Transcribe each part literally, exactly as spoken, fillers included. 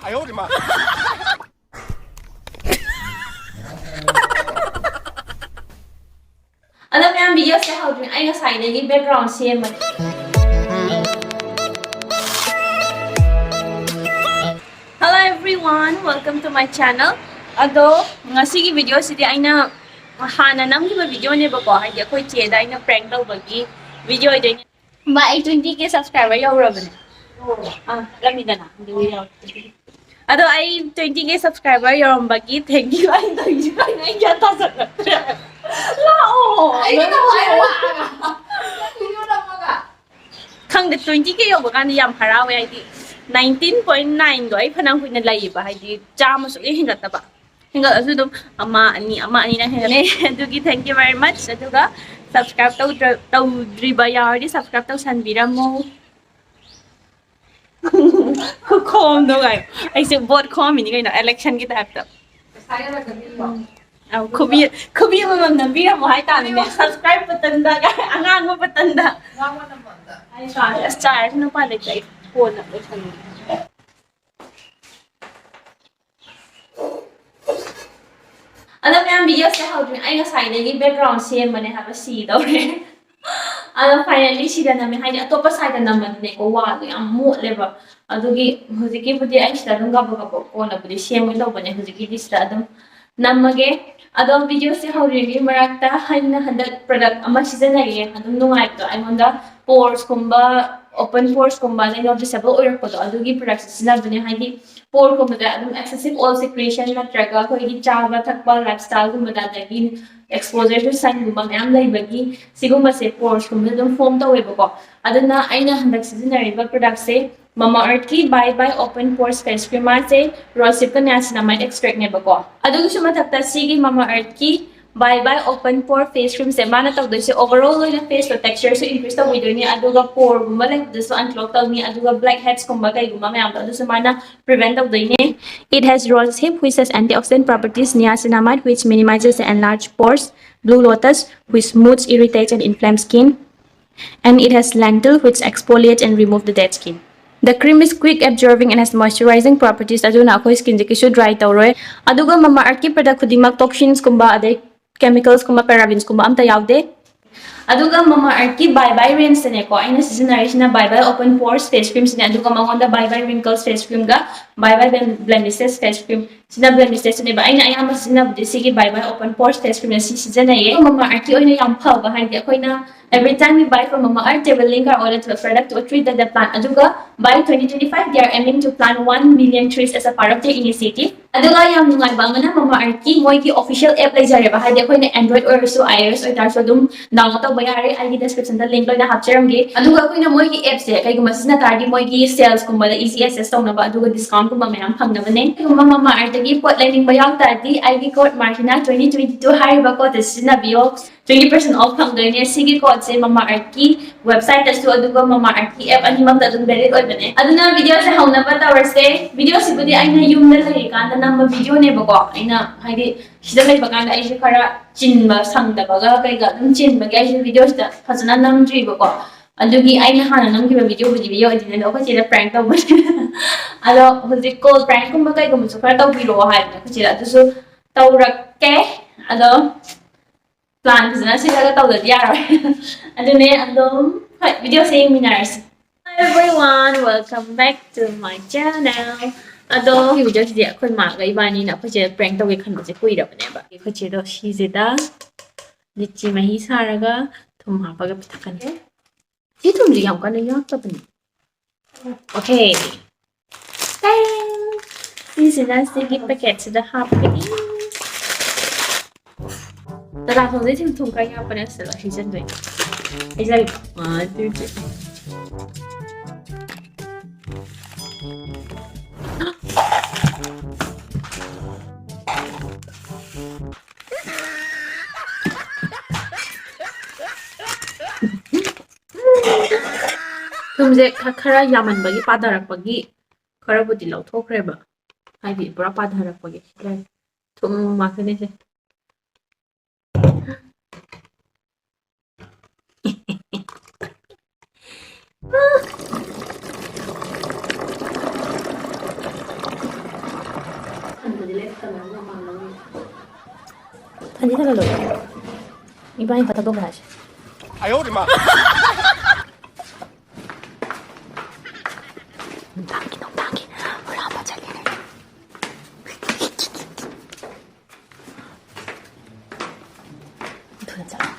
哎呦我的妈！ ꯑꯗꯣ ꯃꯌꯥꯝ, ꯚꯤꯗꯤꯑꯣꯁꯦ ꯍꯧꯗ꯭ꯔꯤ, ꯑꯩ ꯉꯁꯥꯏꯗꯒꯤ background ꯁꯦꯝꯕꯅꯦ꯫ Hello everyone, welcome to my channel. ꯑꯗꯣ ꯉꯁꯤꯒꯤ ꯚꯤꯗꯤꯑꯣꯁꯤꯗꯤ ꯑꯩꯅ ꯍꯥꯟꯅ ꯅꯝꯈꯤꯕ ꯚꯤꯗꯤꯑꯣꯅꯦꯕꯀꯣ, ꯍꯥꯏꯗꯤ ꯑꯩꯈꯣꯏ ꯆꯦꯗ ꯑꯩꯅ ꯄ꯭ꯔꯦꯡ ꯇꯧꯕꯒꯤ ꯚꯤꯗꯤꯑꯣ ꯑꯣꯏꯗꯣꯏꯅꯦ꯫ ꯚꯥꯏ, ꯑꯩ twenty K subscriber ꯌꯧꯔꯕꯅꯦ꯫ ꯑꯥ, ꯆꯠꯂꯝꯃꯤꯗꯅ, ꯑꯗꯨ ꯌꯧꯔꯦ꯫ ꯑꯗꯣ ꯑꯩ twenty K subscriber ꯌꯧꯔꯝꯕꯒꯤ thank you ꯑꯩ ꯇꯧꯔꯤꯁꯦ ꯀꯩꯅꯣ? ꯑꯩ ꯒ꯭ꯌꯥꯟ ꯇꯥꯁꯜꯂꯛꯇ꯭ꯔꯦ꯫ ꯂꯥꯛꯑꯣ꯫ ꯑꯩꯅ ꯇꯧ ꯍꯥꯏꯔꯣ ꯂꯥꯛꯑꯒ? ꯅꯪ ꯚꯤꯗꯤꯑꯣ ꯅꯝꯃꯒ? ꯈꯪꯗꯦ, twenty K ꯌꯧꯕ ꯀꯥꯟꯗ ꯌꯥꯝ ꯍꯔꯥꯎꯋꯦ, ꯍꯥꯏꯗꯤ nineteen point nineꯗꯣ ꯑꯩ ꯐꯅꯌꯥꯝ ꯀꯨꯏꯅ ꯂꯩꯌꯦꯕ, ꯍꯥꯏꯗꯤ ꯆꯥꯝꯃ ꯁꯨꯛꯍꯦꯟ ꯍꯦꯟꯒꯠꯇꯕ꯫ ꯍꯦꯟꯒꯠꯂꯁꯨ ꯑꯗꯨꯝ ꯑꯃ, ꯑꯅꯤ, ꯑꯃ, ꯑꯅꯤꯅ ꯍꯦꯟꯒꯠꯂꯦ꯫ ꯑꯗꯨꯒꯤ thank you very much꯫ ꯑꯗꯨꯒ subscribe ꯇꯧꯗ꯭ꯔ-, ꯇꯧꯗ꯭ꯔꯤꯕ ꯌꯥꯎꯔꯗꯤ subscribe ꯇꯧꯁꯟꯕꯤꯔꯝꯃꯣ꯫ ꯈꯨꯈꯣꯝꯗꯣ ꯀꯥꯏ꯫ ꯑꯩꯁꯦ ꯚꯣꯠ ꯈꯣꯝꯃꯤꯅꯤ ꯀꯩꯅꯣ, electionꯒꯤ typeꯇ꯫ ꯑꯧ, ꯈꯨꯕꯤ, ꯈꯨꯕꯤ ꯑꯃꯃꯝ ꯅꯝꯕꯤꯔꯝꯃꯣ ꯍꯥꯏꯇꯥꯔꯦꯅꯦ꯫ Subscribe buttonꯗ, ꯑꯉꯥꯡꯕ buttonꯗ꯫ ꯑꯩ ꯀꯥꯁꯦ, ꯑꯁ, ꯆꯥꯔꯁꯤ ꯅꯨꯄꯥ ꯂꯩꯇꯦ, ꯑꯩ ꯀꯣꯟꯅ ꯂꯣꯏꯁꯟꯒꯦ꯫ ꯑꯗꯣ ꯃꯌꯥꯝ, ꯚꯤꯗꯤꯑꯣꯁꯦ ꯍꯧꯗ꯭ꯔꯤ, ꯑꯩ ꯉꯁꯥꯏꯗꯒꯤ ꯕꯦꯛꯒ꯭ꯔꯥꯎꯟ ꯁꯦꯝꯕꯅꯦ ꯍꯥꯏꯕ, ꯁꯤꯗꯧꯔꯦ꯫ ꯑꯗꯣ finally ꯁꯤꯗ ꯅꯝꯃꯦ, ꯍꯥꯏꯗꯤ ꯑꯇꯣꯞꯄ ꯁꯥꯏꯗ ꯅꯝꯃꯗꯤꯅꯦꯀꯣ, ꯋꯥꯜꯗꯣ ꯌꯥꯝ ꯃꯣꯠꯂꯦꯕ꯫ ꯑꯗꯨꯒꯤ ꯍꯧꯖꯤꯛꯀꯤꯕꯨꯗꯤ ꯑꯩ ꯁꯤꯗ ꯑꯗꯨꯝ ꯀꯕꯛ ꯀꯕꯛ ꯀꯣꯟꯅꯕꯨꯗꯤ ꯁꯦꯝꯒꯦ ꯇꯧꯕꯅꯦ, ꯍꯧꯖꯤꯛꯀꯤꯗꯤ ꯁꯤꯗ ꯑꯗꯨꯝ ꯅꯝꯃꯒꯦ꯫ ꯑꯗꯣ ꯚꯤꯗꯤꯑꯣꯁꯦ ꯍꯧꯗ꯭ꯔꯤꯉꯩ ꯃꯔꯛꯇ ꯑꯩꯅ ꯍꯟꯗꯛ product ꯑꯃ ꯁꯤꯖꯤꯟꯅꯩꯌꯦ, ꯑꯗꯨꯝ ꯅꯨꯡꯉꯥꯏꯕꯗꯣ ꯑꯩꯉꯣꯟꯗ꯫ Poresꯀꯨꯝꯕ, open poresꯀꯨꯝꯕ, ꯑꯗꯩ noticeable ꯑꯣꯏꯔꯛꯄꯗꯣ, ꯑꯗꯨꯒꯤ product ꯁꯤꯖꯤꯟꯅꯕꯅꯦ꯫ ꯍꯥꯏꯗꯤ poreꯒꯨꯝꯕꯗ ꯑꯗꯨꯝ excessive oil secretion ꯅꯠꯇ꯭ꯔꯒ ꯑꯩꯈꯣꯏꯒꯤ ꯆꯥꯕ ꯊꯛꯄ, lifestyleꯒꯨꯝꯕꯗ, ꯑꯗꯒꯤ exposure to sunꯒꯨꯝꯕ ꯃꯌꯥꯝ ꯂꯩꯕꯒꯤ ꯁꯤꯒꯨꯝꯕꯁꯦ poresꯀꯨꯝꯕꯗ ꯑꯗꯨꯝ form ꯇꯧꯋꯦꯕꯀꯣ꯫ ꯑꯗꯨꯅ ꯑꯩꯅ ꯍꯟꯗꯛ ꯁꯤꯖꯤꯟꯅꯔꯤꯕ productꯁꯦ Mamaearthꯀꯤ Bye Bye Open Pores Face Cream, ꯃꯥꯁꯦ rosehipꯀ niacinamide extractꯅꯦꯕꯀꯣ꯫ ꯑꯗꯨꯒꯤꯁꯨ ꯃꯊꯛꯇ ꯁꯤꯒꯤ Mamaearthꯀꯤ Bye Bye Open Pore Face Creamꯁꯦ ꯃꯥꯅ ꯇꯧꯗꯣꯏꯁꯦ overall ꯑꯣꯏꯅ faceꯇꯣ textureꯁꯨ increase ꯇꯧꯕꯤꯗꯣꯏꯅꯦ, ꯑꯗꯨꯒ poreꯒꯨꯝꯕ ꯂꯩꯕꯗꯁꯨ unclog ꯇꯧꯅꯤ, ꯑꯗꯨꯒ blackheadsꯀꯨꯝꯕ ꯀꯩꯒꯨꯝꯕ ꯃꯌꯥꯝꯗꯣ ꯑꯗꯨꯁꯨ ꯃꯥꯅ prevent ꯇꯧꯗꯣꯏꯅꯦ꯫ It has rosehip, which has antioxidant properties, niacinamide, which minimizes and enlarge pores, blue lotus, which smooths, irritates and inflames skin, and it has lentil, which exfoliates and remove the dead skin. The cream is quick absorbing and has moisturizing properties, ꯑꯗꯨꯅ ꯑꯩꯈꯣꯏ ꯁ꯭ꯀꯤꯟꯁꯦ ꯀꯩꯁꯨ dry ꯇꯧꯔꯣꯏ꯫ ꯑꯗꯨꯒ ꯃꯃꯥ ꯑꯥꯔꯠꯀꯤ product ꯈꯨꯗꯤꯡꯃꯛ ꯇꯣꯛꯁꯤꯟꯁꯀꯨꯝꯕ, ꯑꯗꯩ ꯀꯦꯃꯤꯀꯦꯜꯁꯀꯨꯝꯕ, ꯄꯦꯔꯥꯕꯤꯟꯁꯀꯨꯝꯕ ꯑꯝꯇ ꯌꯥꯎꯗꯦ꯫ ꯑꯗꯨꯒ ꯃꯃꯥ ꯑꯥꯔꯠꯀꯤ ꯕꯥꯏ ꯕꯥꯏ ꯔꯦꯟꯖꯇꯅꯦꯀꯣ, ꯑꯩꯅ ꯁꯤꯖꯤꯟꯅꯔꯤꯁꯤꯅ ꯕꯥꯏ ꯕꯥꯏ ꯑꯣꯄꯟ ꯄꯣꯔꯁ ꯐꯦꯁ ꯀ꯭ꯔꯤꯝꯁꯤꯅꯦ꯫ ꯑꯗꯨꯒ ꯃꯉꯣꯟꯗ ꯕꯥꯏ ꯕꯥꯏ ꯔꯤꯡꯀꯜꯁ ꯐꯦꯁ ꯀ꯭ꯔꯤꯝꯒ ꯕꯥꯏ ꯕꯥꯏ ꯕ꯭ꯂꯦꯃꯤꯁꯦꯁ ꯐꯦꯁ ꯀ꯭ꯔꯤꯝ, ꯁꯤꯅ ꯕ꯭ꯂꯦꯃꯤꯁꯦꯁꯅꯦꯕ꯫ ꯑꯩꯅ ꯑꯌꯥꯝꯕ ꯁꯤꯖꯤꯟꯅꯕꯗꯤ ꯁꯤꯒꯤ ꯕꯥꯏ ꯕꯥꯏ ꯑꯣꯄꯟ ꯄꯣꯔꯁ ꯐꯦꯁ ꯀ꯭ꯔꯤꯝꯅ ꯁꯤ ꯁꯤꯖꯤꯟꯅꯩꯌꯦ꯫ ꯃꯃꯥ ꯑꯥꯔꯠꯀꯤ ꯑꯣꯏꯅ ꯌꯥꯝ ꯐꯕ ꯍꯥꯏꯗꯤ ꯑꯩꯈꯣꯏꯅ every time we buy from Mama Earth, they will link our order to the product to a tree that they plant. ꯑꯗꯨꯒ by twenty twenty-five, they are aiming to plant one million trees as a part of their initiative. ꯑꯗꯨꯒ ꯌꯥꯝ ꯅꯨꯡꯉꯥꯏꯕ ꯑꯃꯅ ꯃꯃꯥ ꯑꯥꯔꯠꯀꯤ ꯃꯣꯏꯒꯤ official app ꯂꯩꯖꯔꯦꯕ, ꯍꯥꯏꯗꯤ ꯑꯩꯈꯣꯏꯅ Android ꯑꯣꯏꯔꯁꯨ, iOS ꯑꯣꯏꯇꯥꯔꯁꯨ ꯑꯗꯨꯝ ꯗꯥꯎꯟꯂꯣꯗ ꯇꯧꯕ ꯌꯥꯔꯦ꯫ ꯑꯩꯒꯤ ꯗꯤꯁꯀ꯭ꯔꯤꯞꯁꯟꯗ ꯂꯤꯡꯛ ꯂꯣꯏꯅ ꯍꯥꯞꯆꯔꯝꯒꯦ꯫ ꯑꯗꯨꯒ ꯑꯩꯈꯣꯏꯅ ꯃꯣꯏꯒꯤ ꯑꯦꯞꯁꯦ ꯀꯩꯒꯨꯝꯕ ꯁꯤꯖꯤꯟꯅ ꯇꯥꯔꯗꯤ ꯃꯣꯏꯒꯤ ꯁꯦꯜꯁꯀꯨꯝꯕꯗ ꯏꯖꯤ ꯑꯦꯛꯁꯦꯁ ꯇꯧꯅꯕ, ꯑꯗꯨꯒ ꯗꯤꯁꯀꯥꯎꯟꯠꯀꯨꯝꯕ ꯃꯌꯥꯝ ꯐꯪꯅꯕꯅꯦ꯫ ꯀꯩꯒꯨꯝꯕ ꯃꯃꯥ ꯑꯥꯔꯠꯇꯒꯤ ꯄꯣꯠ ꯂꯩꯅꯤꯡꯕ ꯌꯥꯎ ꯇꯥꯔꯗꯤ ꯑꯩꯒꯤ ꯀꯣꯗ ꯃꯥꯔꯁꯤꯅꯥ twenty twenty two ꯍꯥꯏꯔꯤꯕ ꯀꯣꯗꯁꯦ ꯁꯤꯖꯤꯟꯅꯕꯤꯌꯣ꯫ Twenty percent off ꯐꯪꯗꯣꯏꯅꯦ꯫ ꯁꯤꯒꯤ ꯀꯣꯗꯁꯦ ꯃꯃꯥ ꯑꯥꯔꯠꯀꯤ ꯋꯦꯕꯁꯥꯏꯠꯇꯁꯨ ꯑꯗꯨꯒ ꯃꯃꯥ ꯑꯥꯔꯠꯀꯤ ꯑꯦꯞ ꯑꯅꯤꯃꯛꯇ ꯑꯗꯨꯝ ꯚꯦꯂꯤꯠ ꯑꯣꯏꯕꯅꯦ꯫ ꯑꯗꯨꯅ ꯚꯤꯗꯤꯑꯣꯁꯦ ꯍꯧꯅꯕ ꯇꯧꯔꯁꯦ꯫ ꯚꯤꯗꯤꯑꯣꯁꯤꯕꯨꯗꯤ ꯑꯩꯅ ꯌꯨꯝꯗ ꯂꯩꯔꯤꯀꯥꯟꯗ ꯅꯝꯕ ꯚꯤꯗꯤꯑꯣꯅꯦꯕꯀꯣ꯫ ꯑꯩꯅ ꯍꯥꯏꯗꯤ ꯁꯤꯗ ꯂꯩꯕ ꯀꯥꯟꯗ ꯑꯩꯁꯦ ꯈꯔ ꯆꯤꯟꯕ, ꯁꯪꯗꯕꯒ ꯀꯩꯒ ꯑꯗꯨꯝ ꯆꯤꯟꯕꯒꯤ ꯑꯩꯁꯦ ꯚꯤꯗꯤꯑꯣꯁꯤꯗ ꯐꯖꯅ ꯅꯝꯗ꯭ꯔꯤꯕꯀꯣ꯫ ꯑꯗꯨꯒꯤ ꯑꯩꯅ ꯍꯥꯟꯅ ꯅꯝꯈꯤꯕ ꯚꯤꯗꯤꯑꯣꯕꯨꯗꯤ ꯚꯤꯗꯤꯑꯣ ꯑꯣꯏꯗꯣꯏꯅꯦ, ꯑꯗꯣ ꯑꯩꯈꯣꯏ ꯆꯦꯗ ꯄ꯭ꯔꯦꯡꯛ ꯇꯧꯕꯅꯦ꯫ ꯑꯗꯣ ꯍꯧꯖꯤꯛ ꯀꯣꯜ ꯄ꯭ꯔꯦꯡꯛꯀꯨꯝꯕ ꯀꯩꯒꯨꯝꯕꯁꯨ ꯈꯔ ꯇꯧꯕꯤꯔꯛꯑꯣ ꯍꯥꯏꯕꯅꯦ ꯑꯩꯈꯣꯏ ꯆꯦꯗ꯫ ꯑꯗꯨꯁꯨ ꯇꯧꯔꯛꯀꯦ꯫ ꯑꯗꯣ ꯄ꯭ꯂꯥꯟ ꯐꯖꯅ ꯁꯤꯜꯂꯒ ꯇꯧꯗꯗꯤ ꯌꯥꯔꯣꯏ꯫ ꯑꯗꯨꯅꯦ ꯑꯗꯨꯝ, ꯍꯣꯏ, ꯚꯤꯗꯤꯑꯣꯁꯦ ꯌꯦꯡꯃꯤꯟꯅꯔꯁꯤ꯫ Hi everyone, welcome back to my channel. ꯑꯗꯣ ꯚꯤꯗꯤꯑꯣꯁꯤꯗꯤ ꯑꯩꯈꯣꯏ ꯃꯥꯒ ꯏꯕꯥꯅꯤꯅ ꯑꯩꯈꯣꯏ ꯆꯦꯗ ꯄ꯭ꯔꯦꯡꯛ ꯇꯧꯒꯦ ꯈꯟꯕꯁꯦ ꯀꯨꯏꯔꯕꯅꯦꯕ꯫ ꯑꯩꯈꯣꯏ ꯆꯦꯗꯣ ꯁꯤꯁꯤꯗ ꯂꯤꯆꯤ ꯃꯍꯤ ꯁꯥꯔꯒ ꯊꯨꯝ ꯍꯥꯞꯄꯒ ꯄꯤꯊꯛꯀꯅꯤ꯫ ꯁꯤ ꯊꯨꯝꯁꯤ ꯌꯥꯝ ꯀꯟꯅ ꯌꯥꯛꯇꯕꯅꯤ꯫ ꯑꯣꯀꯦ꯫ ꯇꯦꯡ! ꯁꯤꯁꯤꯅ ꯁꯤꯒꯤ ꯄꯦꯀꯦꯠꯁꯤꯗ ꯍꯥꯞꯀꯅꯤ꯫ ꯇꯔꯥ ꯈꯪꯗꯦ, ꯊꯨꯝ ꯊꯨꯝ ꯈꯔ ꯌꯥꯛꯄꯅꯦ꯫ ꯑꯁꯤꯗ ꯍꯩꯖꯟꯗꯣꯏꯅꯦ꯫ ꯍꯩꯖꯜꯂꯣ꯫ One, two, three. ꯊꯨꯝꯁꯦ ꯈ-, ꯈꯔ ꯌꯥꯝꯃꯟꯕꯒꯤ, ꯄꯥꯊꯔꯛꯄꯒꯤ ꯈꯔꯕꯨꯗꯤ ꯂꯧꯊꯣꯛꯈ꯭ꯔꯦꯕ, ꯍꯥꯏꯗꯤ ꯄꯨꯔꯥ ꯄꯥꯊꯔꯛꯄꯒꯤ꯫ ꯊꯨꯝ ꯉꯥꯛꯇꯅꯦꯁꯦ꯫ ꯑꯅꯤꯗ ꯂꯣꯏ꯫ ꯏꯕꯥꯅꯤ ꯈꯛꯇ ꯊꯥꯗꯣꯛꯈ꯭ꯔꯦ ꯍꯥꯏꯁꯦ꯫ ꯑꯌꯣ ꯃꯥ꯫ ꯅꯨꯡꯗꯥꯡꯒꯤ, ꯅꯨꯡꯗꯥꯡꯒꯤ ꯍꯨꯔꯥꯟꯕ ꯆꯠꯂꯤꯅꯦ꯫ ꯊꯨꯅ ꯆꯠꯂꯣ꯫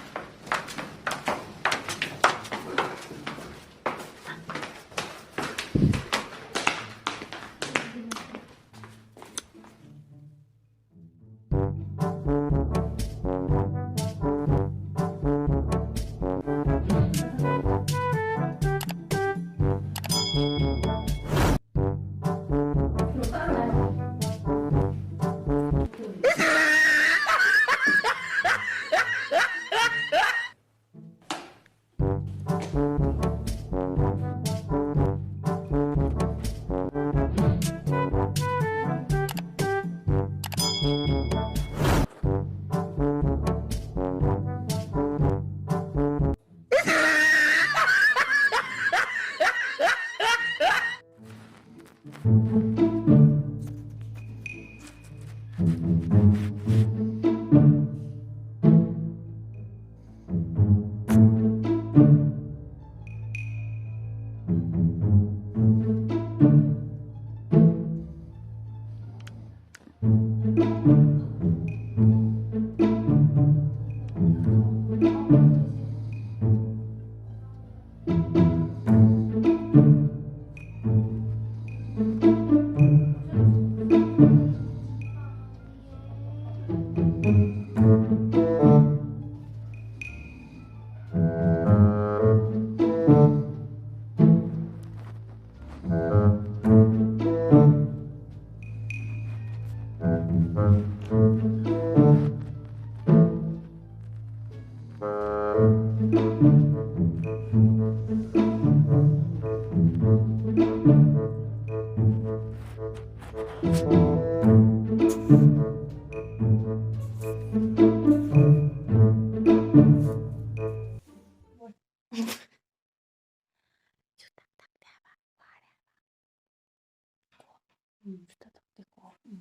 ꯎꯝ, ꯁꯨꯡꯊꯛ ꯊꯛꯇꯦꯀꯣ꯫ ꯎꯝ,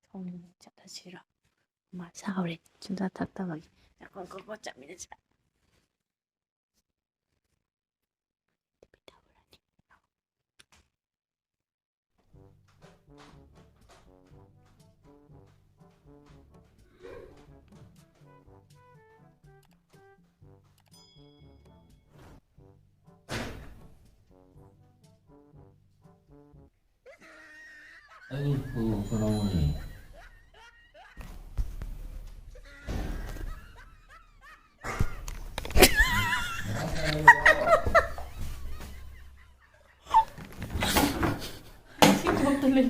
ꯁꯥꯎꯅꯤꯡꯉꯦ꯫ ꯆꯠꯂꯁꯤꯔ? ꯃꯥ ꯁꯥꯎꯔꯦ ꯁꯨꯡꯊꯛ ꯊꯛꯇꯕꯒꯤ꯫ ꯉꯥꯏꯈꯣ, ꯉꯥꯏꯈꯣ, ꯆꯠꯃꯤꯟꯅꯁꯤ꯫ ꯑꯩ ꯄꯨ ꯀꯩꯅꯣꯅꯦ꯫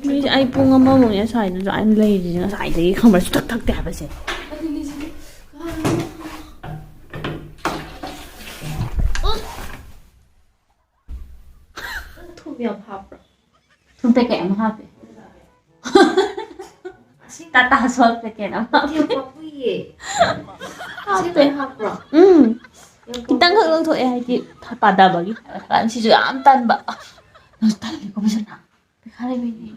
ꯃꯤꯁꯦ ꯑꯩ ꯄꯨꯡ ꯑꯃꯃꯨꯛꯅꯦ ꯁ꯭ꯋꯥꯏꯗ ꯑꯗꯨꯃꯥꯏꯅ ꯂꯩꯔꯤꯁꯦ, ꯉꯁꯥꯏꯗꯒꯤ ꯈꯪꯕ꯭ꯔꯥ? ꯁꯨꯡꯊꯛ ꯊꯛꯇꯦ ꯍꯥꯏꯕꯁꯦ꯫ ꯊꯨꯝ ꯌꯥꯝ ꯍꯥꯞꯄ꯭ꯔꯣ? ꯊꯨꯝ ꯄꯦꯀꯦꯠ ꯑꯃ ꯍꯥꯞꯄꯦ꯫ ꯇꯥꯇꯥ ꯁꯣꯜ ꯄꯦꯀꯦꯠ ꯑꯃ ꯍꯥꯞꯄꯦ꯫ ꯌꯥꯝ ꯍꯥꯞꯄꯨꯏꯌꯦ꯫ ꯍꯥꯞꯄꯦ꯫ ꯍꯥꯞꯄ꯭ꯔꯣ? ꯎꯝ꯫ ꯌꯥꯝ ꯈꯤꯇꯪꯈꯛ ꯍꯥꯞꯄꯨꯏꯌꯦ꯫ ꯂꯧꯊꯣꯛꯑꯦ, ꯍꯥꯏꯗꯤ ꯄꯥꯗꯕꯒꯤ꯫ ꯁꯤꯁꯨ ꯌꯥꯝ ꯇꯟꯕ꯫ ꯅꯪ ꯇꯜꯂꯤꯀꯣ ꯐꯖꯅ꯫ ꯄꯩꯈꯥ ꯂꯩꯕꯩꯅꯦ꯫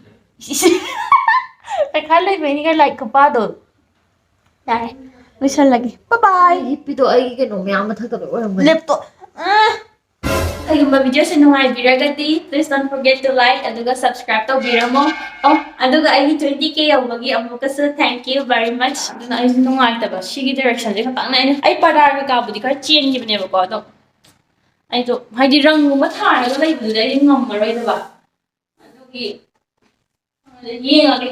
ꯏꯁ, ꯏꯁ꯫ ꯄꯩꯈꯥ ꯂꯩꯕꯩꯅꯤꯒ ꯂꯥꯏꯔꯤꯛ ꯈꯨꯄꯥꯗꯣ꯫ ꯌꯥꯔꯦ, ꯂꯣꯏꯁꯜꯂꯒꯦ꯫ Bye bye꯫ ꯍꯤꯞꯄꯤꯗꯣ ꯑꯩꯒꯤ ꯀꯩꯅꯣ ꯃꯌꯥꯝ ꯃꯊꯛꯇ ꯂꯣꯏ ꯑꯣꯏꯔꯝꯒꯅꯤ꯫ ꯂꯦꯞꯇꯣ꯫ ꯑ꯫ ꯀꯩꯒꯨꯝꯕ video say ꯅꯨꯡꯉꯥꯏꯕꯤꯔꯒꯗꯤ, please don't forget to like ꯑꯗꯨꯒ subscribe ꯇꯧꯕꯤꯔꯝꯃꯣ꯫ ꯑꯣ, ꯑꯗꯨꯒ ꯑꯩꯒꯤ twenty K ꯌꯧꯕꯒꯤ ꯑꯃꯨꯛꯀꯁꯨ thank you very much꯫ ꯑꯗꯨꯅ ꯑꯩꯁꯨ ꯅꯨꯡꯉꯥꯏꯇꯕ, ꯁꯤꯒꯤ direction ꯁꯦ ꯈꯇꯪꯅ ꯑꯩꯅ, ꯑꯩ ꯄꯔꯗꯥ ꯀꯩꯀꯥꯕꯨꯗꯤ ꯈꯔ ꯆꯦꯟꯈꯤꯕꯅꯦꯕꯀꯣ, ꯑꯗꯣ ꯑꯩꯗꯣ ꯍꯥꯏꯗꯤ ꯔꯪꯒꯨꯝꯕ ꯊꯥꯔꯒ ꯂꯩꯕꯗꯨꯗꯤ ꯑꯩꯗꯤ ꯉꯝꯃꯔꯣꯏꯗꯕ꯫ ꯑꯗꯨꯒꯤ ꯌꯦꯡꯉꯒꯦ꯫